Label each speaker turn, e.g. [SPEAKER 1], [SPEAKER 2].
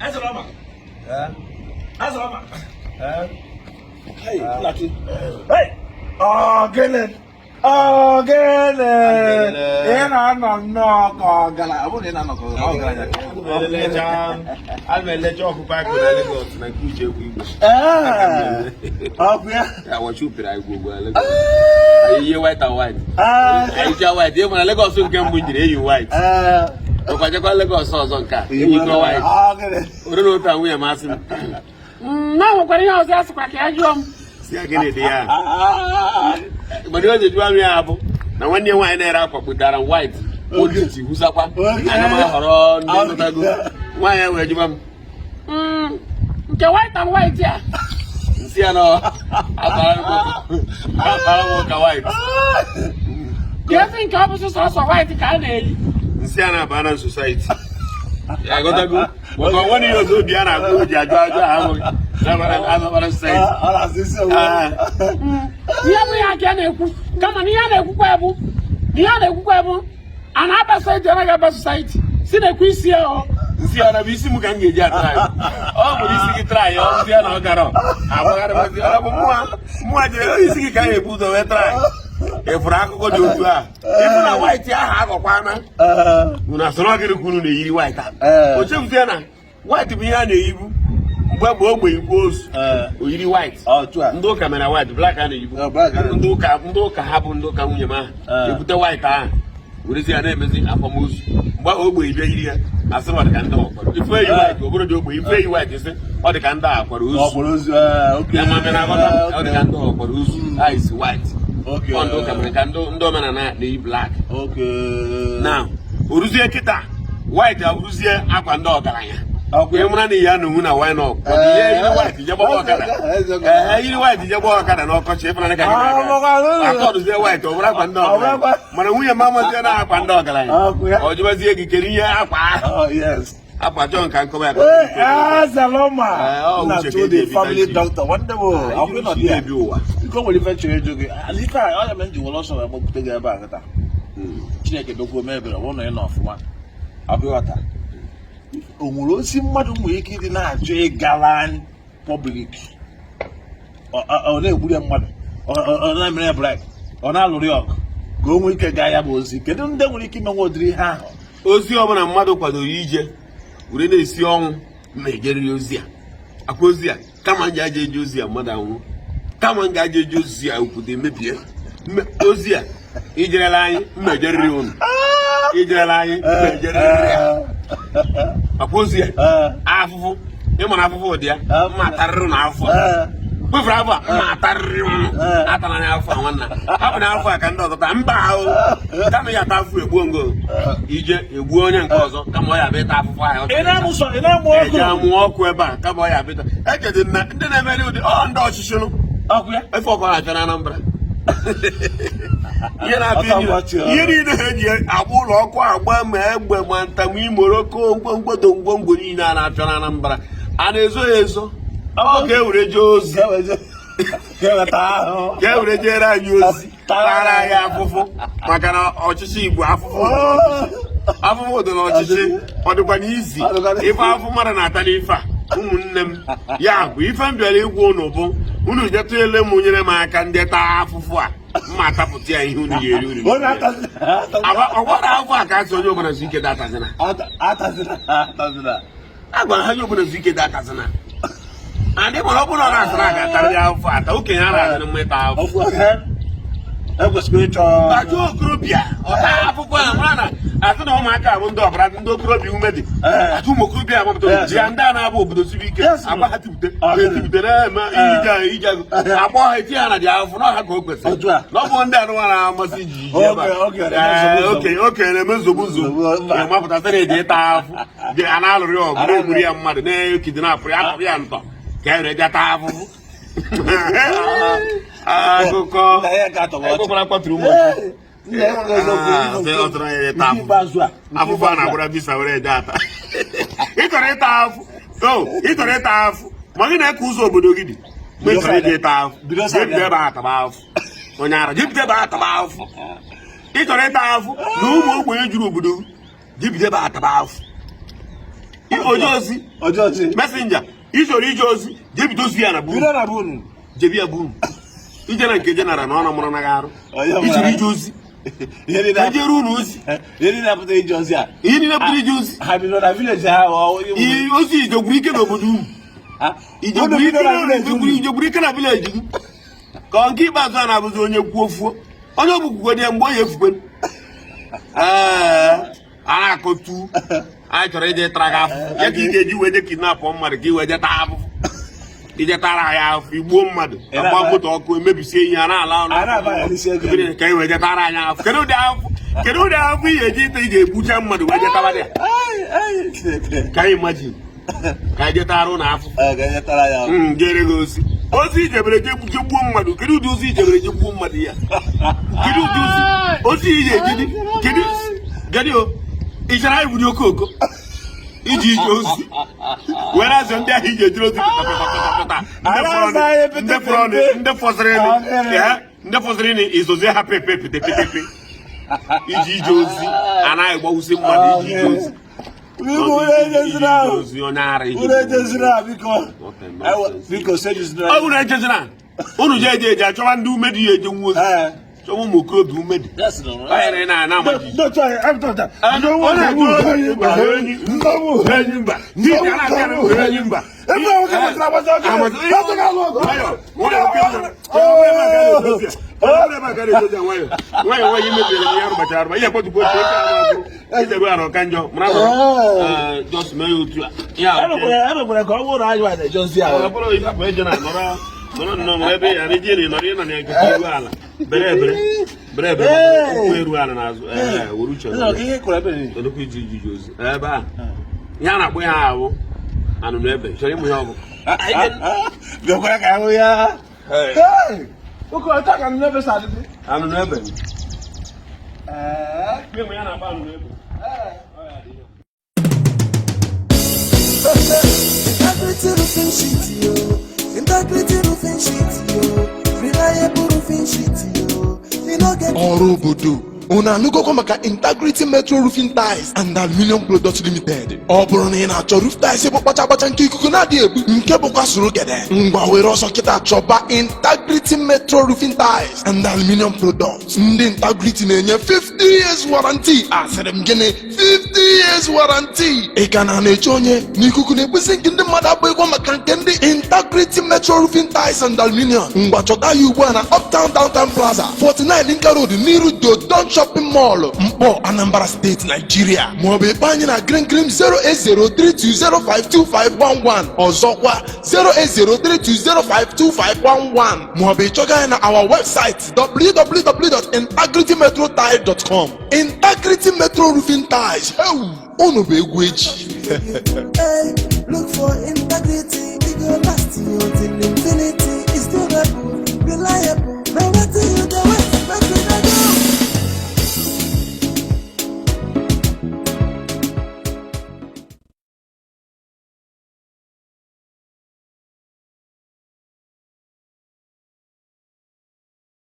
[SPEAKER 1] Ezerọma. Ezerọma. Hey, Nnachi. Hey! Ogene! Ogene! Ị na-anọ nnọọ ka ọgara. Ọ bụrụ na ị na-anọ ka ọgaranya.
[SPEAKER 2] Ana m elecha ọkụkọ akụ na Lagos na nke uche egwu igwe.
[SPEAKER 1] Ee, ọ bụ ya.
[SPEAKER 2] Awachi upere anyị gwogwo na Lagos. Anyị yie white and white. Anyị jia white. Ị mara Lagos nke mbụ m jiri eyi white. Ọkwa jekwa Lagos ọzọ nke a. Eyikwa white.
[SPEAKER 1] Ogene.
[SPEAKER 2] Ore na otu a nwunye m asị m.
[SPEAKER 3] Na nwekwara ihe ọzọ a sịkwa ka ya jụọ m.
[SPEAKER 2] Si ya gịnị dị ya? Mana ihe o ji jụọ m ya bụ na nwanne ya nwaanyị na-ere akwa kpụtara m white. Ojiji hụsakwa. Ana m ahọrọ ndị ngotago. Nwaanyị wee jụba m.
[SPEAKER 3] Nke white and white a.
[SPEAKER 2] Nsị ya na akpara m ụka white.
[SPEAKER 3] Ka esi nke ọ bụ sọsọ white ka a na-eyi.
[SPEAKER 2] Nsị ya na-aba na society. Ya ghọtago? Maka ọ nwere ihe ọzọ obi a na-agụ o ji ajụ ajụ ahụ azabara society.
[SPEAKER 1] Ọ na-asị isi onwe.
[SPEAKER 3] Ihe bụ ihe ka a na-ekwu, kama na ihe a na-ekwukwa bụ na ihe a na-ekwukwa bụ a na-aba society, anaghị aba society si na-ekwu isi ya o.
[SPEAKER 2] Nsị ya na bụ isi m ka m ga-eji atry. Ọ bụrụ isi gị try, ọ bụzi ya na ọ gara agbagharịbazi. Ọ bụ mmụọ jere isi gị ka a ga-ebu ụzọ wee try. Ị fụrụ akụkọ dị otu a, ịfụ na white ahụ aghọkwana unu asọrọ gịnị ka unu na-eyiri white a. O chefuzie na white bụ ihe a na-eyibu mgbe mgbe ogbenye kwu ozu o yiri white.
[SPEAKER 1] Otu a.
[SPEAKER 2] Ndị ụka mere white, black a na-eyibu.
[SPEAKER 1] Oh, black a na-eyibu.
[SPEAKER 2] Ndị ụka ha bụ ndị ụka nwunye m ahụ ebute white ahụ werezi ya na-emezi akwamozu. Mgbe ahụ ogbenye bịa yiri ya, asịrị ọ dị ka ndị ọkwara ife eyi white obodo dị ogbenye ife eyi white sị ọ dị ka ndị a kwara
[SPEAKER 1] Ọ
[SPEAKER 2] ozu.
[SPEAKER 1] kpọrọ ozu. Ee, okay.
[SPEAKER 2] Ya ma bịa na-aghọta, ọ dị ka ndị ọkwara ozu ice white. Ọ ndị ụka mere ka ndị omenala na-eyi black. Na oruzie kịta, white abụrụzie akwa ndị ọgaranya. Ị mara na ihe a na-enwu na wine up ihe yiri white je gbaba ọkada. Ee, yiri white je gbaba ọkada n'ọkọchị, ịfụnanya ka gị na-aga. Akọdụzie white ọ bụrụ akwa ndị ọgaranya, mana nwunye m amazie na akwa ndị ọgaranya. Ọ jụbazie gị kedu ihe akwa ahụ.
[SPEAKER 1] Oh, yes.
[SPEAKER 2] Akwa chọọ nka nkọwa ya.
[SPEAKER 1] Hey, Ezerọma.
[SPEAKER 2] Ee, ọ
[SPEAKER 1] Nna
[SPEAKER 2] uche ka
[SPEAKER 1] to
[SPEAKER 2] eji
[SPEAKER 1] the
[SPEAKER 2] ebi
[SPEAKER 1] family
[SPEAKER 2] taxi.
[SPEAKER 1] doctor. Nwanne m, ọ bụ ịnọ dị ya.
[SPEAKER 2] Ebi ụwa.
[SPEAKER 1] Biko, nwere ife chọrọ ịjụ gị. Ala ife a, ọ ya mere m ji were ọsọ wee gbapute gị ebe a kịta. Chineke dokwuo m ebere, ọ bụrụ na ị nọ ọfụma. Ọ bụ ịghọta. O nwere osi mmadụ nwere ike ịdị na-achọ ịgala public. Ọ na-egburu ya mmadụ. Ọ na-emere ya bribe. Ọ na-alụrụ ya ọgụ. Ka o nwee ike gaa ya bụ ozi. Kedu ndị nwere ike imenwe ụdịrị ihe ahụ?
[SPEAKER 2] Ozi ọbụla mmadụ kwadoro ije were na-esi ọnwụ ma ejeriri ozi a akwa ozi a, kama m ji aja eje ozi a mmadụ anwụ, kama m ga-aja eje ozi a obodo emebie. Ozi a ijerela anyị mma ejeriri unu, ijerela anyị mma ejeriri ya akwa ozi a. Afụfụ, ịmara afụfụ dị ya mma atarịrị na afọ a kwefere afọ a mma atarịrị unu. Atara anya afọ a, nwanna, hapụ na afọ a ka ndị ọzọ taa. Mba ahụ kama ya ata afụ egbuo ngo ije egbuo onye nke ọzọ, kama ọ ya bụ ịta afụfụ ahụ.
[SPEAKER 1] Ị na-amụ sọ, ị na-amụ ọkụ.
[SPEAKER 2] Eji amụ ọkụ ebe a, kama ọ ya bụ ịta. Echedị na ndị na-emeri ụdị ọ ndị ọchịchị nụ.
[SPEAKER 1] Ọkụ ya.
[SPEAKER 2] Efe ọkụ na-achọ na Anambra, ihe na-atụ
[SPEAKER 1] Ọtọ
[SPEAKER 2] enyi
[SPEAKER 1] mgbachi, ọ.
[SPEAKER 2] ihe niile ha eji agba ụlọ ọkụ agba, ma egbe ma ntamu imoroko ngwongwo do ngwongwo niile a na-apịa na Anambra, a na-ezo ya ezo ọ ka e were jee ozi.
[SPEAKER 1] Ka e weta ahụ.
[SPEAKER 2] Ka e were jere anyị ozi tara anyị afụfụ, maka na ọchịchị Igbo, afụfụ afụfụ dị n'ọchịchị. Ọ dịkwa n'izi ife afụfụ mmadụ na-ata n'ife a, ụmụnne m. Ya bụ ife m bịara ịgwa unu bụ unu jetụ ele m nyere m aka ndị taa afụfụ a mma atapụta ya ihe unu ga-eri uru.
[SPEAKER 1] Onye atazina.
[SPEAKER 2] Ọgbara afọ a ka asị onye ọbụla zu ike dị atazina.
[SPEAKER 1] Atazina, atazina.
[SPEAKER 2] A gwara ha onye ọbụla zu ike dị atazina andị, mana ọ bụrụ na ọ na-asara a ga-atarị afụfụ ata, okenye a na-adịrị mma ịta afụfụ.
[SPEAKER 1] Ekwesịrị ịchọ.
[SPEAKER 2] Ajụ okorobịa ọta afụfụ a mara na asị na ụmụaka bụ ndị ọbara ndị okorobịa ume dị. Ajụ ụmụ okorobịa amapụta ji ya ndị a na-abụ obodo siri ike agba ha tipụte etipụte na-eme ije ije akpọ ha eti ha na dị afụfụ na ọha ka o kwesịrị
[SPEAKER 1] Otu a.
[SPEAKER 2] na ọ bụ ndị anụmanụ na-amasị iji iji ebe a.
[SPEAKER 1] Okenye na-eme
[SPEAKER 2] Ee,
[SPEAKER 1] nsogbu.
[SPEAKER 2] okenye okenye na-eme nsogbu nsogbu.
[SPEAKER 1] Nsogbu, mba.
[SPEAKER 2] Ya mapụta sị na eji ịta afụ dị a na-alụrụ ya ọgụ, na-egburu ya mmadụ, na-ekidnapụrụ ya, atọrọ ya ntọ ka e were bịa taa afụfụ. Akụkọ
[SPEAKER 1] Nna ya ga-atọgbọ ọchị.
[SPEAKER 2] ekwekwara kwaturu ụmụ.
[SPEAKER 1] Nna ya nwere eziokwu.
[SPEAKER 2] Ah, sị ọ tụrụ ya ịta
[SPEAKER 1] Nke ikpeazụ a, nke
[SPEAKER 2] afụfụ a
[SPEAKER 1] ikpeazụ a.
[SPEAKER 2] na-agbara visa were eje ata. Ị chọrọ ịta afụ o, ị chọrọ ịta afụ ma gị na-eke ụzọ obodo gị dị mgbe ị chọrọ ije ịta afụ.
[SPEAKER 1] Bido side.
[SPEAKER 2] Jee bido ebe a taba afụ, onye ara, jee bido ebe a taba afụ. Ị chọrọ ịta afụ na ụmụ ogbenye juru obodo gị, jee bido ebe a taba afụ. Oje ozi.
[SPEAKER 1] Oje ozi.
[SPEAKER 2] Messenger, ị chọrọ ije ozi, jee bido ozi ya na bụ.
[SPEAKER 1] Bido na be unu.
[SPEAKER 2] Jebi ya bụ unu. Ije na nke general na ọ na mụrụ na gị arụ. Ị chọrọ ije ozi.
[SPEAKER 1] Ihe niile
[SPEAKER 2] Ka jere unu ozi.
[SPEAKER 1] Ihe niile apụta ije ozi a.
[SPEAKER 2] Ihe niile pụtara ije ozi.
[SPEAKER 1] Ha bido na village ha
[SPEAKER 2] Ozi ijegburu ike n'obodo unu. Ijegburu ike na village gị. Ka nke ikpeazụ a na-abụzi onye kwuo fuo. Onye ọbụkwukwe dị ya mgbe ọ ya efukwe. Ee, a na-akọtu. Anyị chọrọ ije tara gị afụfụ. Ya ka ị ga-eji wee je kidnap mmadụ ka ị wee je taa afụfụ. Ije tara ya afụfụ, igbuo mmadụ, agba moto ọkụ, emebisie ihe, a na-ala ọnụ. Ka ị wee je tara anyị afụfụ. Kedu ụdị afụfụ? Kedu ụdị afụfụ ị ga-eji ịta iji egbucha mmadụ wee je tara ya? Ka anyị imagine. Ka anyị je tara ụnụ afụfụ. Jere gị ozi. Ozi ijebere je gbuo mmadụ. Kedu ụdị ozi ijebere je gbuo mmadụ ya? Kedu ụdị ozi? Ozi ije ejidi. Kedu kedu o? Ị chọrọ anyị buru okooko iji ije ozi were azụ ndị ahụ iji ejiri ozi pịta pịta pịta ndị fọzịrị ndị fọzịrị izozie ha pepe pete pete pe iji ije ozi anaghị gbawusi mmadụ iji ije ozi ọ bụrụ ejezina unu je eje eje achọwa ndị ume dị ya eje nwa ozi chọwa ụmụ okorobịa ume dị nwayọ nwayọ imebiri ya rụbachara arụba ihe kpọtụkwu otu oke ideru arụ ka njọ mara just mee ya otu a
[SPEAKER 1] emekwara ka ọ bụrụ anyị nwa na-eje ozi ahụ
[SPEAKER 2] ọ bụrụ ịhapụ eje na nọrọ nọrọ nnọọ nọrọ ebe ya na ije na nọrọ ịnọ na nkịta eru ala bere ebere bere ebere ụkwụ eru ala n'azụ ee were uche
[SPEAKER 1] ihe kụrụ ebe
[SPEAKER 2] nnukwu iji iji ozi ebe a ihe a na-akpọ ya ahụ anụnụ ebe chọrọ ịmụ ya ọ bụ
[SPEAKER 1] bịakwara ka ahụ ya oke ọcha ka anụnụ ebe sa adịdị
[SPEAKER 2] anụnụ ebe ee ya na-akpọ anụnụ ebe.
[SPEAKER 4] Integrity roofing sheet, yo. Integrity roofing sheet, yo. Reliable roofing sheet, yo. You no get
[SPEAKER 5] Ọrụ obodo unu anụgokwa maka Integrity Metro Roofing Tiles and Aluminium Products Limited. Ọ bụrụ na ị na-achọ roof tiles bụ kpacha kpacha nke ikuku na-adịghị egbu nke bụkwa soro gede ngwa were ọsọ kịta chọba Integrity Metro Roofing Tiles and Aluminium Products. Ndị Integrity na-enye 50 years warranty. Asịrị m gịnị? 50 years warranty. Ị ka na na-eche onye n'ikuku na-egbusi nke ndị mmadụ abụghịkwa maka nke ndị Integrity Metro Roofing Tiles and Aluminium. Ngwa chọta ya ugbu a na Uptown Downtown Plaza, 49 Linka Road, n'iru Dodon Shopping Mall, Mkpọ, Anambra Steeti, Nigeria, maọbụ ịkpọ anyị na Green Green 08032052511. Ọzọkwa 08032052511, maọbụ ịchọga anyị na our website www.integritymetrotile.com. Integrity Metro Roofing Tiles, heu, unu bụ egwu eji.
[SPEAKER 4] Hey, look for integrity, it go last you.